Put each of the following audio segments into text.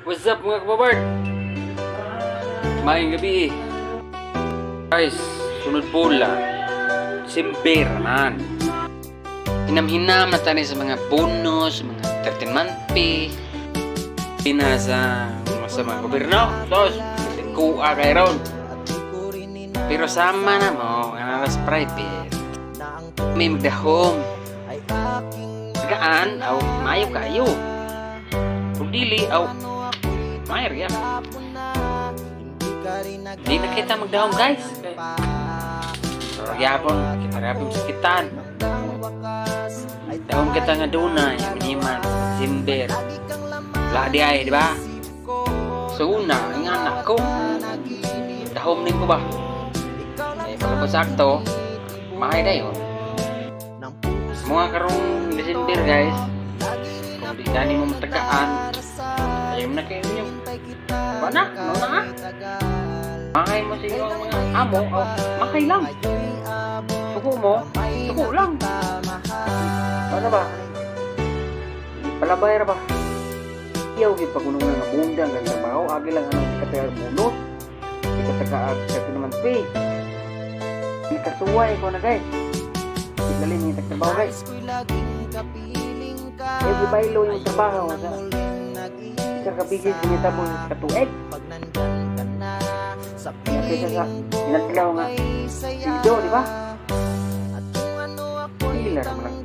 What's up, mga kababard? Maayong gabi. Guys, sunod bola. December man. Hinam-hinam na tani sa mga bonus, mga 13 month pay. Pina sa mga gobyerno. Dos, kuha kay ron. Pero sama na mo, nga sa private. May magdahom. Tagaan, aw, maayo kayo. Kung dili, aw, maayo ya. Di na kita magdahom, guys. Pero gyapon, kita gyapon sakitan. Dahom kita nga dunay, miniman, December. Wala di ay, di ba? So una, ang anak ko, dahom din ko ba? Eh, pagkapos sakto, mahay dayon. Mga karong December, guys, kung di gani mo matagaan, ayaw na kayo ninyo. Ba na, no na ah. Mahay mo sa iyong mga amo, o mahay lang. Suko mo, suko lang. Paano ba? Palabay ra ba? Iyaw gid pag nga nga bundang kag trabaho, agi lang anang ikataga bonus. Ikataga ag naman pay. Ikasuway ko na, guys. Ilalim yung trabaho, guys. Eh, gibaylo yung trabaho sa isa ka bigis ngita mo sa katuig. Kaya kaysa sa inadlaw nga sildo, di ba? Pila ra man ang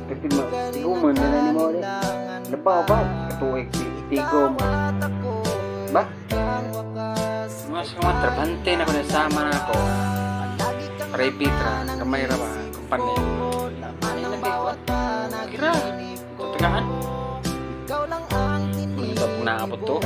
kasi ma tiguman na na ni mo di. Labaw ba? Katuig tigo mo. Ba? Mga sa mga trabante na ko na sama na ako. Private ra, kamay ra ba, kumpanya. Ay na kay kuwan. Kira, tatagaan. Ano ba naabot to?